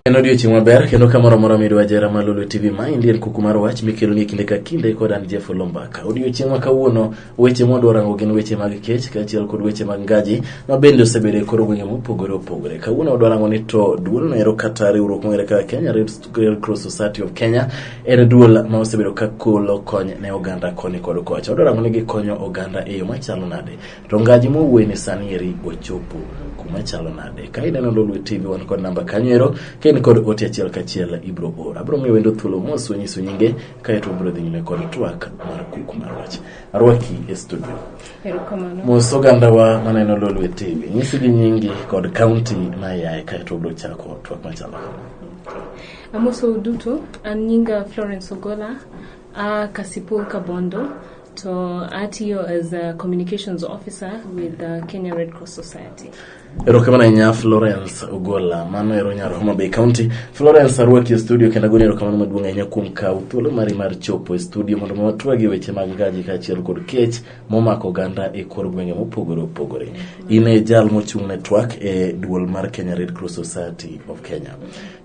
En odiochieng' maber kendo kamoro amora midwa jera mar Lolwe TV maendi en kuku mar wach mikeloni e kinde ka kinde kod an Jeff Olombaka. Odiochieng' ma kawuono weche mwadwa rango gin weche mag kech kaachiel kod weche mag ngaji ma bende osebedo e kor gwenge mopogore opogore. Kawuono wadwa rango ni to duolno ero kata riwruok mong'ere kaka Kenya Red Cross Society of Kenya en duol ma osebedo ka kolo kony ne oganda koni kod kocha. Wadwa rango ni gikonyo oganda e yo machalo nade. To ngaji mowuoye ni sani eri ochopo kuma chalo nade. Ka ineno Lolwe TV wan kod namba kanyo ero, ka in kod ote achiel kachiel ibro oro. Abro miyo wendo thuolo mos wanyiso nyinge kaeto wabro dhi nyime kod twak mar kuku mar wach. Arwaki e studio. Erokamano. Mos ogandawa maneno Lolwe TV. Nyisgi nyingi kod county ma iaye kaeto wabro chako twak machalo kama. Amosou duto, an nyinga Florence Ogola, a Kasipul Kabondo, to atiyo as a communications officer with the Kenya Red Cross Society. Erokamano ahinya Florence Ogola, mano ero nyar Homa Bay County. Florence arwaki e studio kendo agoni erokamano maduong' ahinya kuom kawo thuolo mari mar chopo e studio mondo mi watwagi weche mag ngaji kaachiel kod kech momako oganda e kor gwenge mopogore opogore. In e jal mochung' ne twak e duol mar Kenya Red Cross Society of Kenya.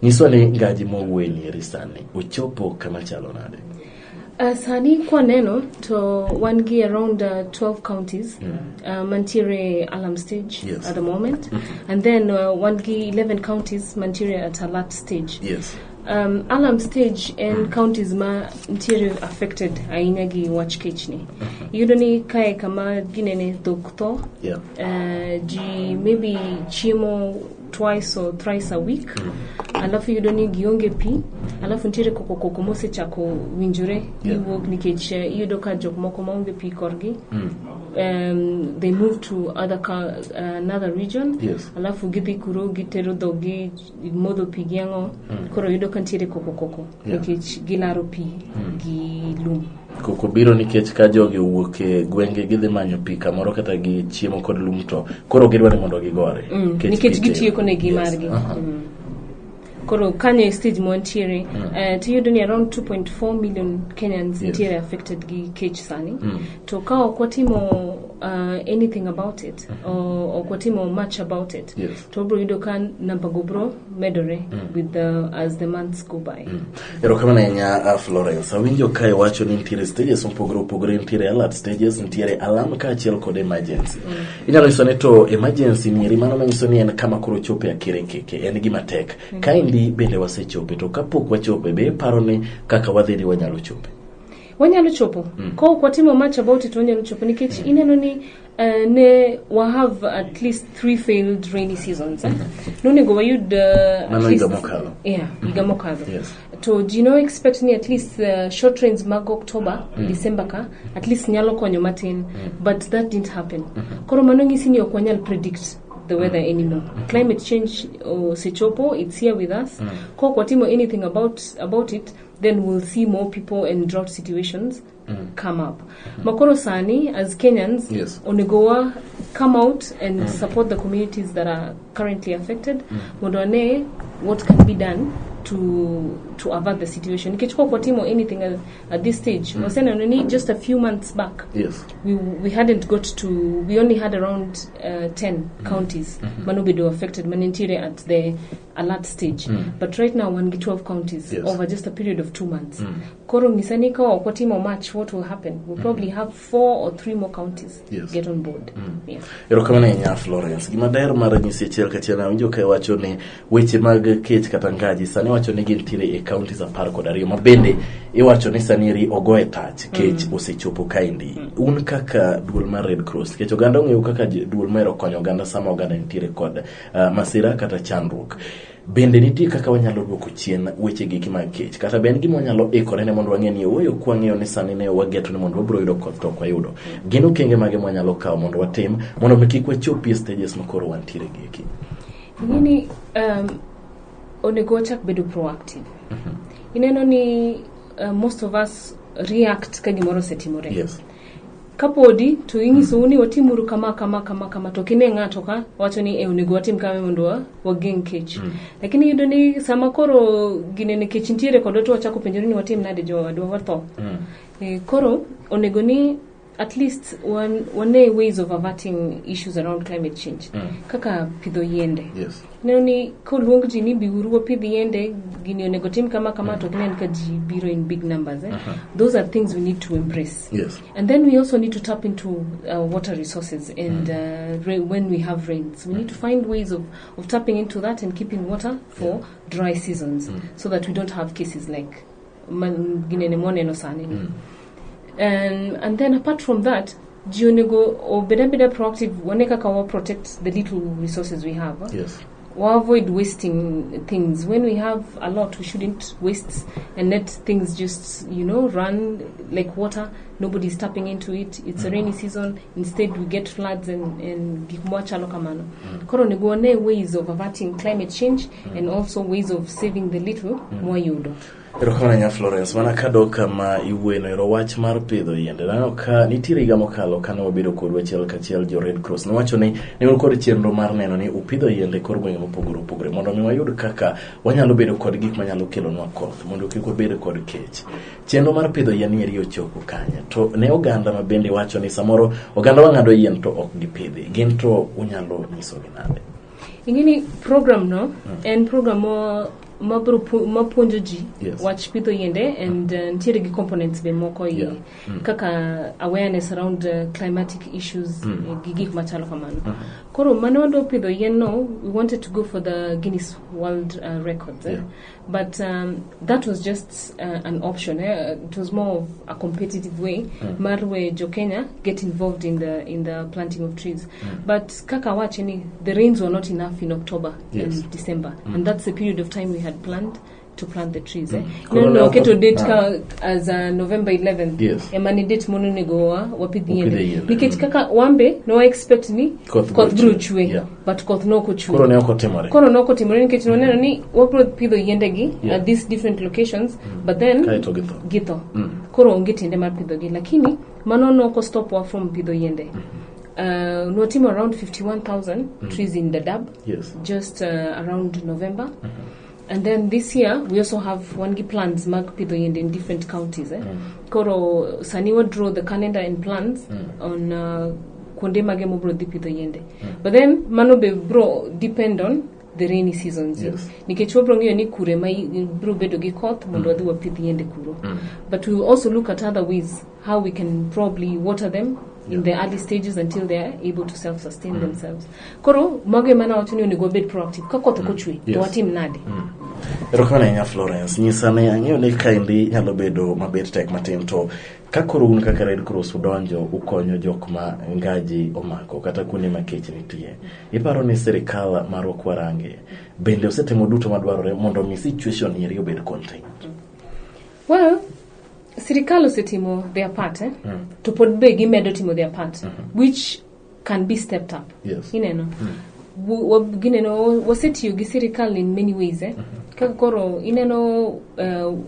Nyiswa ni ngaji mowuoye ni eri sani ochopo kama chalo nade? Sani kwaneno to wan gi around 12 counties mantiere alarm stage at the moment, and then wan gi 11 counties mantiere at alert stage. Alarm stage en counties ma ntiere affected ahinya gi wach kechni. Iyudo ni kae kama ginene dhok tho, ji maybe chiemo twice or thrice a week, alafu iyudo ni gionge pi, alafu ntiere koko koko mosechako winjore giwuok nikech iyudo ka jok moko maonge pi korgi they move to other another region, alafu gidhi kuro gitero dhoggi modho pi gi ang'o, koro yudo ka ntiere koko koko nikech gilaro pi gi lum. Koko biro nikech ka jogi owuok e gwenge gidhi manyo pi kamoro kata gi chiemo kod lum to koro gidwa ni mondo gigore. Nikech pi tin. Gitieko negi margi. Koro kanyo e stage mwantiere, tiyudo ni around 2.4 million Kenyans nitiere affected gi kech sani. To ka ok watimo anything about it, or ok watimo much about it, to wabro yudo ka namba go bro medore with the, as the months go by. Erokamano ahinya Florence. Awinjo ka iwacho ni nitiere stages mopogore opogore, nitiere alert stages, nitiere alarm kaachiel kod emergency. Inyalo nyiso ni to emergency ni eri mano manyiso ni en kama koro chope akere keke, en gima tek. Kaendi bende wasechope to kapok wachope be iparo ni kaka wadhi ni wanyalo chope? Wanyalo chopo. Ka ok watimo much about it, wanyalo chopo nikech ineno ni ne wa have at least three failed rainy seasons, eh? Nonego wayud at Mano higa least- mokalo. Yeah, higa mokadho. To ji no expect ni at least short rains mag October, December ka at least nyalo konyo matin, but that didn't happen. Koro mano nyisi ni ok wanyal predict the weather anymore. Climate change osechopo, it's here with us. Ka ok watimo anything about it, then we'll see more people and drought situations come up. Makoro sani as Kenyans onego wa come out and support the communities that are currently affected mondo wane what can be done to avert the situation, nikech kok watimo anything at this stage, waseneno ni just a few months back we hadn't got to, we only had around 10 counties manobedo affected, manentiere at the alert stage, but right now wan gi 12 counties over just a period of 2 months. Koro ng'isa ni ka ok watimo much, what will happen? We'll probably have four or three more counties get on board, yeah. Erokamano ahinya Florence. Gima daher mar nyisi achiel kachiel, awinjo ka iwacho ni weche mag kech kata ngaji sani iwacho ni gintiere e counties 12 ma bende iwacho ni sani eri ogoye tach kech osechopo kaendi. Un kaka duol mar Red Cross, nikech oganda ong'eyo kaka duol mohero konyo oganda sama oganda nitiere kod masira kata chandruok. Bende nitie kaka wanyalo duoko chien weche giki mag kech kata be en gima wanyalo ikore ne mondo wang'e ni ooyo kwang'eyo ni sani ne wageto ni mondo wabiro yudo koth to ok wayudo. Gin okenge mage mwanyalo kawo mondo watim mondo mi kik wachopi e stages ma koro wantiere gi eki? Ing'eni onego wachak bedo proactive. Ineno ni most of us react ka gimoro osetimore. Kapodi to inyisou ni watimuru kama kama kama kama, to kine ng'ato ka wacho ni e onego watim kama mondo wageng' kech, lakini iyudo ni sama koro ginene kech nitiere kodwa to wachako penjore ni watim nade jowadwa watho. Koro onego ni at least wane ways of averting issues around climate change, kaka pidho yiende. Neno ni koluong ji ni biuru wapidh yiende, gini onego tim kama kama, to ok inen ka ji biro in big numbers, eh? Those are things we need to embrace. And then we also need to tap into water resources and when we have rains, we need to find ways of tapping into that and keeping water for dry seasons so that we don't have cases like ginene mwaneno sani ni. And then apart from that, ji onego obed abeda proactive, wane kaka wa protect the little resources we have, eh? We avoid wasting things. When we have a lot, we shouldn't waste and let things just run like water. Nobody's tapping into it. It's a rainy season. Instead, we get floods and gik machalo kamano. Koro onego wane ways of averting climate change and also ways of saving the little mwayudo. Erokamano ahinya, Florence. Mana kadok kama iwuoyeno ero, wach mar pidho yiende. Naneno ka nitiere higa mokalo kane wabedo kodu achiel kachiel jo Red Cross. Nowacho ni ne un kod chenro mar neno ni upidho yiende e kor gwenge mopogore opogore mondo mi wayud kaka wanyalo bedo kod gik manyalo kelonwa koth mondo kik wabed kod kech. Chenro mar pidho yien ni eri ochopo kanye? To ne oganda ma bende wacho ni samoro oganda wang'ado yien to ok gipidhi. Gin to unyalo nyisogi nade? Ing'eni program no en program mo mabro mapuonjo ji wach pidho yiende and nitiere gi components be moko iye kaka awareness around climatic issues, gi gik machalo kamano. Koro mane wadwa pidho yien no, we wanted to go for the Guinness World Records, eh? But that was just an option, eh? It was more of a competitive way mar we jo Kenya get involved in the planting of trees. But kaka wache ni the rains were not enough in October and December, and that's the period of time we had planned to plant the trees, eh? Koro No, ne no, ok- oketo date Ah. ka as November 11th ema ni date mononego wa wapidh Upidhe yiende yiende. nikech kaka wambe no expect ni Koth koth biro biro chwe. chwe, but koth nok ochwe. Koro ne ok otimore. Koro nok otimore nikech nwaneno ni wabro pidho yiendegi at these different locations, but then Kaeto githo. Githo. Koro onge tiende mar pidhogi, lakini mano nok ostopwa from pidho yiende. Nwatimo around 51,000 trees in Dadaab just around November. And then this year we also have wan gi plans mag pidho yiende in different counties, eh? Koro sani wa draw the calendar and plans on kuonde mage mobro dhi pidho yiende. But then mano be bro depend on the rainy seasons. Nikech wabro ng'iyo ni kure ma bro bedo gi koth mondo wadhi wapidh yiende kuro. But we will also look at other ways how we can probably water them in the early stages until they are able to self-sustain themselves. Koro mago ema nawacho ni onego wabed proactive. Ka koth ok ochwe, to watim nade? Erokamano ahinya, Florence. Nyisa ne ang'eyo ni kaendi nyalo bedo mabet tek matin, to ka koro un kaka Red Cross udonjo ukonyo jok ma ngaji omako kata kuonde ma kech nitie. Iparo ni sirikal marwa Kwarange bende osetimo duto madwarore mondo mi situation eri obed contained? Well, sirikal osetimo their part, eh? To pod be gimedo timo their part, which can be stepped up. Ineno. Gineno wasetiyo gi sirikal in many ways, eh? Kaka koro ineno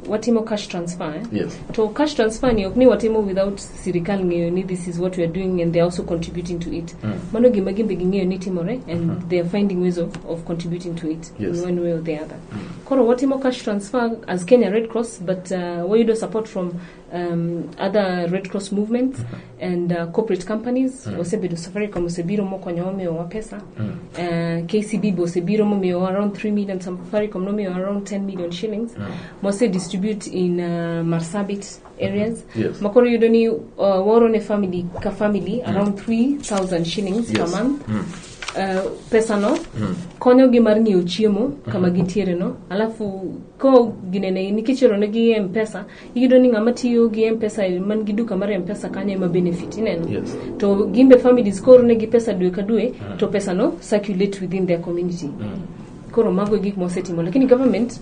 watimo cash transfer, eh? To cash transfer ni ok ni watimo without sirikal ng'eyo ni this is what we are doing and they are also contributing to it. Mano gima gimbe ging'eyo ni timore and they are finding ways of contributing to it in one way or the other. Koro watimo cash transfer as Kenya Red Cross, but wayudo support from other Red Cross movements and corporate companies. Wasebedo Safaricom osebiro mokonyowa miyowa pesa. KCB be osebiro momiyowa around 3 million, Safaricom nomiyowa around 10 million shillings. Mose distribute in Marsabit areas. Makoro yudo ni waoro ne family ka family around 3000 shillings per month. Pesa no konyogi mar ng'iewo chiemo kama gintiere no, alafu ko ginene nikech oro negi M-Pesa, iyudo ni ng'ama tiyo gi M-Pesa man gi duka mar M-Pesa kanyo ema benefit, ineno. To gimbe families kooro negi pesa dwe ka dwe, to pesa no circulate within their community. Koro mago e gik mosetimo, lakini government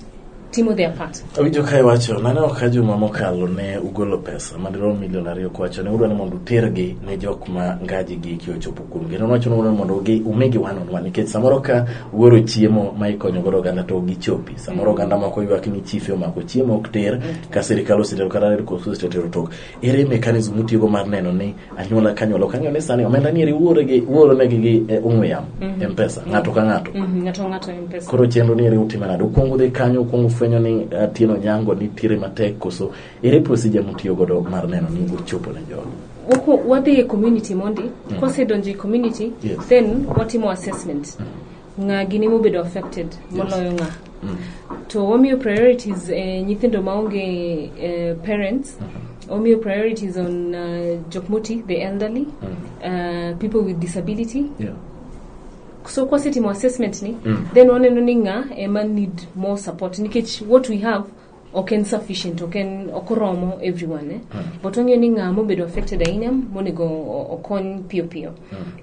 timo their part. Awinjo ka iwacho, naneno ka juma mokalo ne ugolo pesa madirom milion 2 kuwacho ni udwa ni mondo utergi ne jok ma ngaji gi eki ochopo kuomgi. Kendo nuwacho ni udwa ni mondo umigi one on one nikech samoro ka uoro chiemo ma ikonyo godo oganda to ok gichopi. Samoro oganda moko ywak ni chife omako chiemo ok ter, ka sirikal osetero kata Red Cross osetero tok. Ere mechanism mutiyogo mar neno ni anyuola ka anyuola, ok ang'eyo ni sani omenda ni eri uoro negi gi ong'we yamo, M-Pesa, ng'ato ka ng'ato. Ng'ato ng'ato M-Pesa. Koro chenro ni eri utime nade? Ukwongo dhi kanyo, ukwongo fwenyo ni Atieno Nyango nitiere matek, koso ere procedure mutiyo godo mar neno ni uchopo ne jogo? Wadhi e community mondi. Kwasedonjo e community, then watimo assessment, ng'a gini mobedo affected moloyo ng'a, to wamiyo priorities nyithindo maonge parents, wamiyo priorities on jok moti, the elderly, people with disability. So kwasetimo assessment ni, then waneno ni ng'a ema need more support, nikech what we have ok en sufficient, ok en, ok oromo everyone, eh? But wang'iyo ni ng'a mobedo affected ahinya monego okony piyo piyo.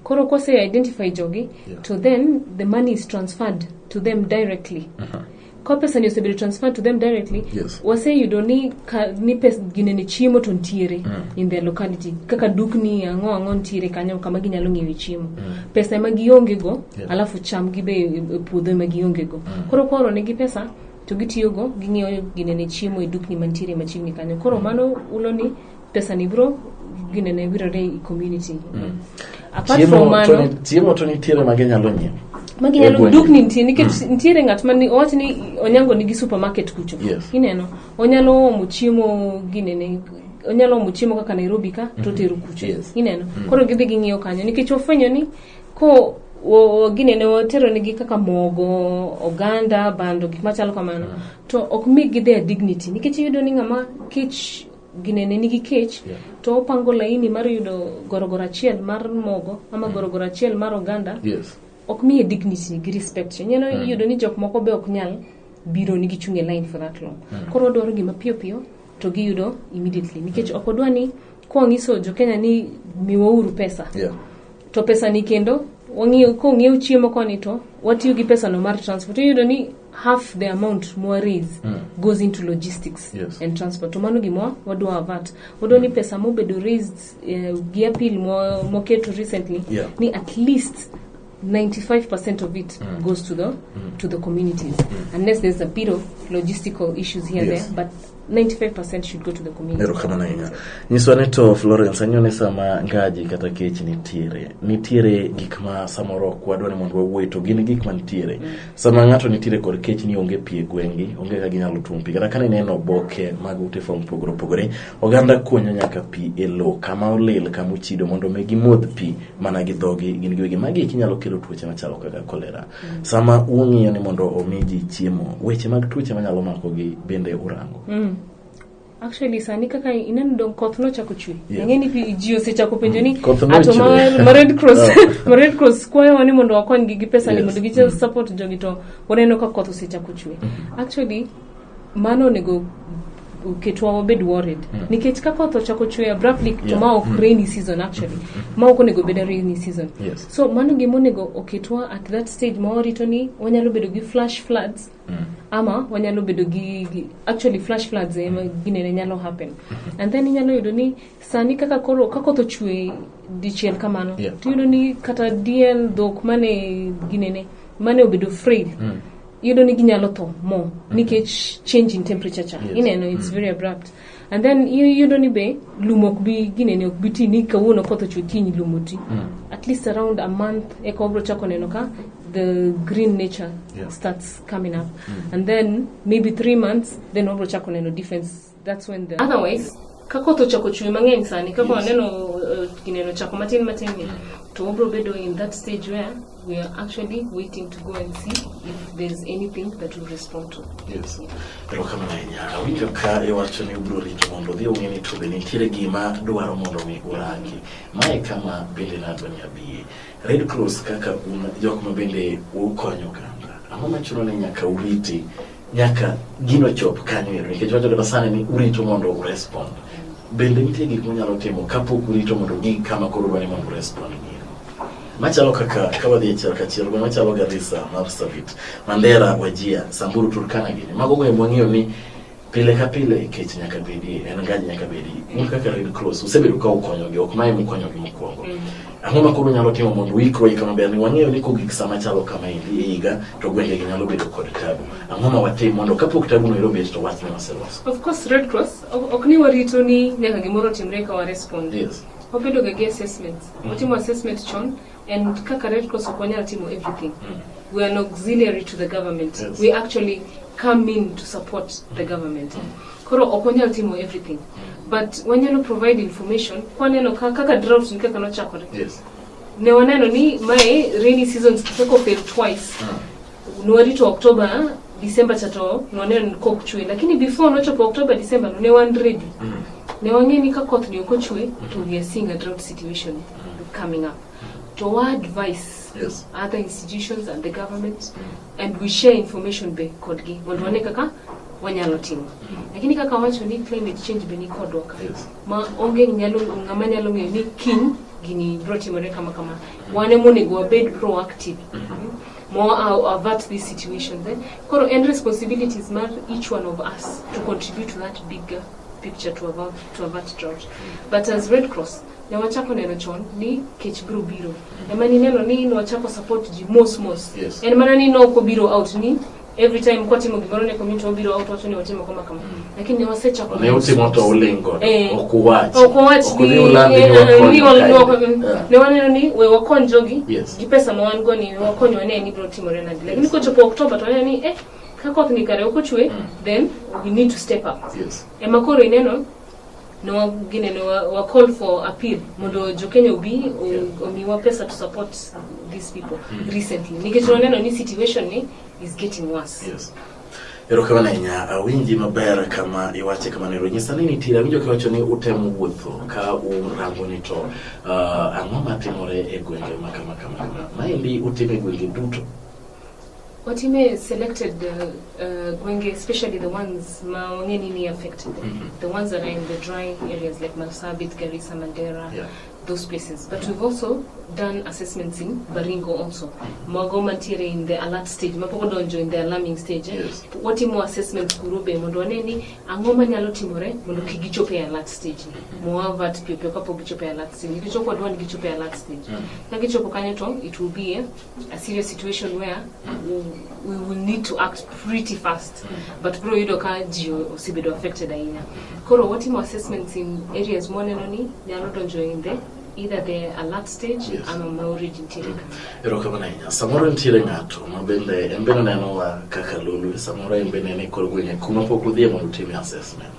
Koro kwase identify jogi, to then the money is transferred to them directly. Ka pesa ni osebedo transferred to them directly, waseyudo ni, ni pes ginene chiemo to ntiere in their locality, kaka dukni ang'o ang'o ntiere kanyo kama ginyalo ng'iewe chiemo. Pesa ema gionge go, alafu cham gi be e puodho ema gionge go. Koro kwaoro negi pesa to gitiyogo ging'iewo ginene chiemo e dukni mantiere machiegni kanyo. Koro mano ulo ni pesa ni bro ginene wirore e community. Apart from Chiemo to, mano, chiemo to nitiere ma ginyalo nyiewo. Maginyalo E gwenge. Dukni nitie, nikech nitiere ng'at ma owach ni Onyango nigi supermarket kucho. Ineno, onyalo omo chiemo ginene, onyalo omo chiemo kaka Nairobi ka to otero kucho. Ineno, koro gidhi ging'iewo kanyo, nikech wafwenyo ni ko ginene watero negi kaka mogo, oganda, bando, gik machalo kamano, to ok migi their dignity, nikech iyudo ni ng'ama kech ginene nigi kech, to opango laini mar yudo gorogoro achiel mar mogo ama gorogoro achiel mar oganda. Ok miye dignity gi respect. Inyalo yudo ni jok moko be ok nyal biro ni gichung' e line for that long. Koro wadwaro gima piyo piyo to giyudo immediately, nikech ok odwa ni kwang'iso jo Kenya ni miwauru pesa, to pesa ni kendo wang'iyo kong'iew chiemo koni to watiyo gi pesa no mar transport. Iyudo ni half the amount mwa raise goes into logistics and transport, to mano gima wadwa avert. Wadwa ni pesa mobedo raised gi appeal moketo recently, ni at least 95% of it goes to the communities, unless there's a bit of logistical issues here, there, but 95% should go to the community. Erokamano ahinya. Nyiswa ni to Florence, ang'eyo ni sama ngaji kata kech nitiere, nitiere gik ma samoro ok wadwa ni mondo wawuoye, to gin gik mantiere. Sama ng'ato nitiere kod kech ni onge pi e gweng'gi, onge kaka ginyalo tuomo pi. Kata ka ineno oboke mag ute fwambo mopogore opogore, oganda kunyo nyaka pi e lowo kama olil, kama ochido, mondo mi gimodh pi mana gi dhogi gin giwegi. Magi eki nyalo kelo tuoche machalo kaka kolera. Sama ung'iyo ni mondo omi ji chiemo, weche mag tuoche manyalo makogi bende urango? Actually, sani kaka ineno dong koth nochako chwe, ang'e ni ji osechako penjo ni Koth ato nochwe. Ma Red Cross, ma Red Cross kwayowa ni mondo wakonygi gi pesa ni mondo gichal support jogi, to waneno ka koth osechako chwe. Actually, mano onego ketwa wabed worried, nikech ka koth ochako chwe abruptly, to ma ok rainy season, actually ma ok onego bed a rainy season. So mano gima onego oketwa at that stage ma warito ni wanyalo bedo gi flash floods ama wanyalo bedo gi actually flash floods ema ginene nyalo happen. And then inyalo yudo ni sani kaka koro ka koth ochwe dichiel kamano, to iyudo ni kata diel, dhok mane ginene mane obedo frail, iyudo ni ginyalo tho mo nikech change in temperature cha. Ineno, it's very abrupt. And then iyudo ni be lum ok bi ginene, ok bi ti ni kawuono koth ochwe, kiny lum oti. At least around a month eka wabro chako neno ka the green nature starts coming up, and then maybe 3 months, then wabro chako neno difference. That's when the otherwise ka koth ochako chwe mang'eny sani kaka waneno gineno chako matin matin ni, to wabro bedo in that stage where we are actually waiting to go and see if there's anything that will respond to. Yes. Erokamano ahinya. Awinjo ka iwacho ni ubiro rito mondo odhi ong'e ni to be nitiere gima dwaro mondo mi urangi. Mae kama bende nadwa ni abiye. Red Cross kaka un jok ma bende ukonyo oganda. Ang'o machuno ni nyaka uriti nyaka gino chop kanyo ero, nikech wacho kata sani ni urito mondo urespond. Bende nitie gik munyalo timo kapok urito mondo gik kama koro udwa ni mondo urespond gi? Machalo kaka ka wadhi achiel kachiel, gweng' machalo Garissa, Marsabit, Mandera, Wajir, Samburu, Turkana gini. Mago gwenge mwang'eyo ni pile ka pile kech nyaka bedie, en ngaji nyaka bedie. Un kaka Red Cross usebedo ka ukonyogi, ok mae mukonyogi mokwongo. Ang'o ma koro unyalo timo mondo uikru aika maber ni wang'eyo ni kogik sama chalo kama endi e higa to gwengegi nyalo bedo kod tabu. Ang'o ma watim mondo kapok tabu no ero obet to wachne waseloso? Of course, Red Cross ok ni warito ni nyaka gimoro otimre ka wa respond. Wabedo ga gi assessments. Watimo assessment chon, and kaka Red Cross ok wanyal timo everything. We are an auxiliary to the government. We actually come in to support the government. Koro ok wanyal timo everything, but wanyalo provide information kwaneno kaka drought ni kaka nochakore. Ne waneno ni mae rainy seasons kiseko fail twice. Nwarito October, December cha to nwaneno ni kok chwe, lakini before nochopo October, December no ne wan ready. Ne wang'e ni ka koth ni ok ochwe to we are seeing a drought situation coming up. To wa advise other institutions and the government, and we share information be kodgi mondo wane kaka wanyalo timo. Lakini kaka wacho ni climate change be ni kodwa ka. Ma onge nyalo ng'ama nyalo ng'eyo ni kiny gini biro timore kama kama. Wan ema onego wabed proactive. More avert these situations. Eh? Koro en responsibilities mar each one of us to contribute to that bigger picture to avert drought. But as Red Cross, ne wachako neno chon ni kech biro biro. Ema ni neno ni nwachako support ji mos mos. En mana ni nok obiro out ni every time kwatimo gimoro ne community obiro out wacho ni watimo kama kama. Lakini ne wasechako Ne utimo to ulingo. Eh. Ok uwachi. Ok wawach. Ok udhi ulandi ni wakonyo kae. Ne waneno ni we wakony jogi Yes. gi pesa ma wan go ni, we wakony wane ni biro timore nade, lakini kochopo October to waneno ni ka koth ni kare ok ochwe, then we need to step up. Ema koro ineno ne gine ne wa call for appeal mondo jo Kenya obi omiwa pesa to support these people recently, nikech waneno ni situation ni is getting worse. Yes. Erokamano ahinya, awinji maber kama iwache kamano. Ero nyisa ni nitiere, awinjo kiwacho ni utemo wuotho ka urango ni to ang'o matimore e gwenge ma kama kama kama. Maendi utimo e gwenge duto? Watime selected gwenge, especially the ones ma wang'e ni ni affected, the ones that are in the dry areas like Marsabit, Garissa, Mandera, those places. But we've also done assessments in Baringo also, mago mantiere in the alert stage, mapok odonjo in the alarming stage, eh. Watimo assessments kuro be mondo wane ni ang'o manyalo timore mondo kik gichop e alert stage ni moavert piyo piyo kapok gichopo e alert stage, nikech ok wadwa ni gichopo e alert stage. Ka gichopo kanyo to it will be a serious situation where we will need to act pretty fast, but bro yudo ka ji osebedo affected ahinya. Koro watimo assessments in areas mwaneno ni nyalo donjo in the either the alert stage ama ma already nitiere ka. Erokamano ahinya. Samoro nitiere ng'ato ma bende en bende nenowa kaka Lolwe, samoro en bende en e kor gwenge kuma pok udhiye mondo utime assessment.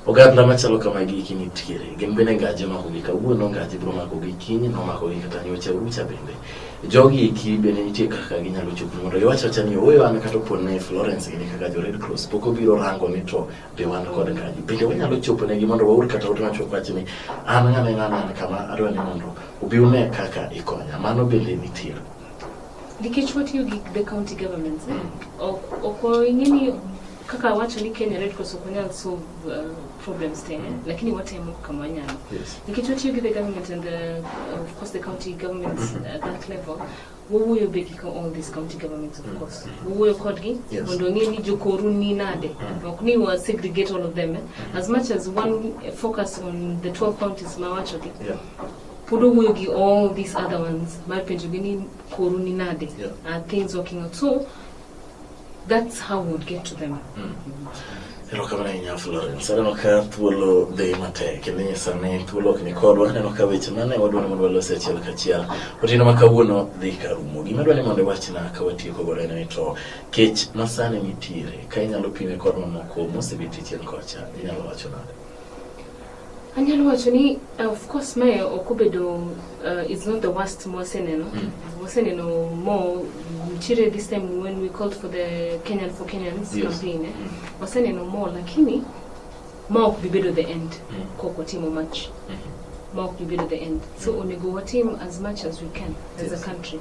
Oganda machalo kama giki nitiere, gin bende ngaje omakogi kawuono, ngaje biro makogi kiny, nomakogi kata nyocha ucha bende. Jogi eki bende nitie kaka ginyalo chopo mondo giwach awacha ni ooyo, an kata opo ne Florence gini kaka jo Red Cross pok obiro rango ni to be wan kod ngaji. Bende wanyalo chopo negi mondo waor kata ote machuok wach ni an ng'ane ng'ane an kama adwa ni mondo ubi une kaka ikonya. Mano bende nitiere. Nikech watiyo gi the county governments, eh? Ok ing'e ni kaka awacho ni Kenya Red Cross ok wanyal solve problems te, eh? Lakini watemo kama wanyalo. Nikech watiyo gi the government and of course the county governments at that level, wawuoyo be gi all these county governments, of course wawuoyo kodgi mondo wang'e ni jokoru ni nade. Ok ni wa segregate all of them, eh? As much as one focus on the 12 counties mawachogi, pod wawuoyo gi all these other ones mar penjogi ni koru ni nade, are things working out? So that's how we would get to them. Erokamano ahinya, Florence. Aneno ka thuolo dhi matek kendo inyisa ni thuolo ok ni kodwa. Aneno ka weche mane wadwaro mondo walos achiel kachiel otieno ma kawuono dhi ka rumo. Gima adwa ni mondo iwachna ka watieko godo en ni to kech masani nitiere ka inyalo pime kod mamoko mosebetie chien kocha, inyalo wacho nade? Anyalo wacho ni of course mae ok obedo, is not the worst mwaseneno. Waseneno mo nitiere this time when we called for the Kenyan for Kenyans campaign, eh? Waseneno mo, lakini ma ok bi bedo the end. Kok watimo much, ma ok bi bedo the end, so onego watim as much as we can as a country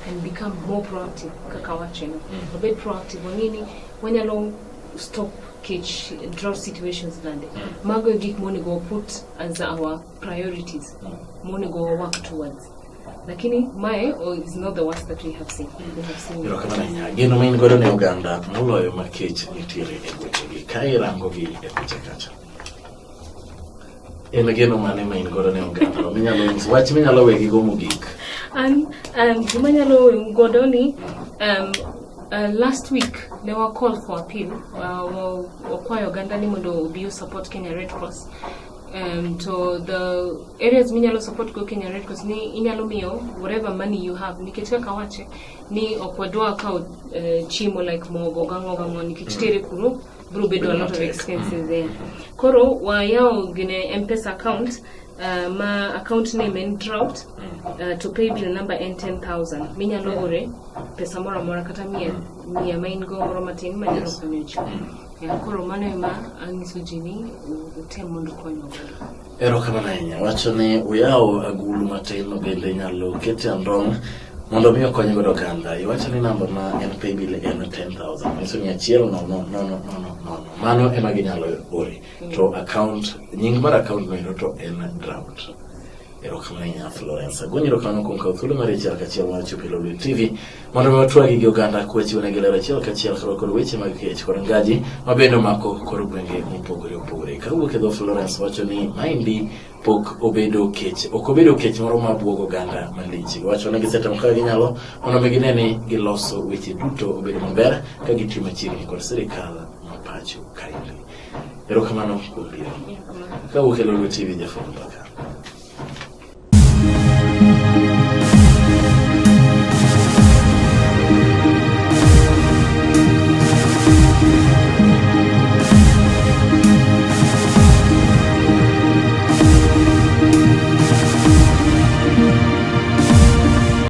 and become more proactive. Kaka wacheno, wabed proactive, wang'e ni wanyalo stop kech, drought situations nade. Mago e gik monego put as our priorities, monego wa work towards, lakini mae is not the worst that we have seen. We have seen. Erokamano ahinya. Geno ma in godo ne oganda moloyo ma kech nitiere e gwengegi ka irango gi e picha kacha. En geno mane ma in godo ne oganda minyalo nyiso wach minyalo wegigo mogik? An gima nyalo wewu godo ni last week ne wa call for appeal, wakwayo oganda ni mondo obi o support Kenya Red Cross. To the areas minyalo support go Kenya Red Cross ni inyalo miyo whatever money you have, nikech kaka wache ni ok wadwa kawo chiemo like mogo gang'o gang'o, nikech tere kuro biro bedo a lot of matek. Expenses there. Koro wayawo gine M-Pesa account, ma account name en drought, to pay bill number en 10,000 minyalo ore pesa moro amora, kata mia mia ma in go moro matin manyalo konyo ji. Yeah, koro mano ema anyiso ji ni utem mondo ukonywa godo. Erokamano ahinya. Wacho ni uyawo agulu matin ma bende inyalo ketie andong' mondo mi okony godo oganda. Iwacho ni namba ma en paybill en 10,000. Manyiso ni 1 0 0 0 0 0. Mano ema ginyalo ori. To account, nying mar account no ero to en drought. Erokamano ahinya, Florence. Agoni erokamano kuom kawo thuolo mar achiel kachiel mar chopo e Lolwe TV mondo mi watwagi gi oganda kwachiwonegi ler achiel kachiel kaluwore kod weche mag kech kod ngaji ma bende omako kor gwenge mopogore opogore. Kawuok e dho Florence wacho ni maendi pok obedo kech, ok obedo kech moro ma buogo oganda malich. Wacho ni gisetemo kaka ginyalo mondo mi gine ni giloso weche duto obedo maber ka gitiyo machiegni kod sirikal ma pacho kaendi. Erokamano kuom biro. Kawuok e Lolwe TV, Jafwambo Mbaka.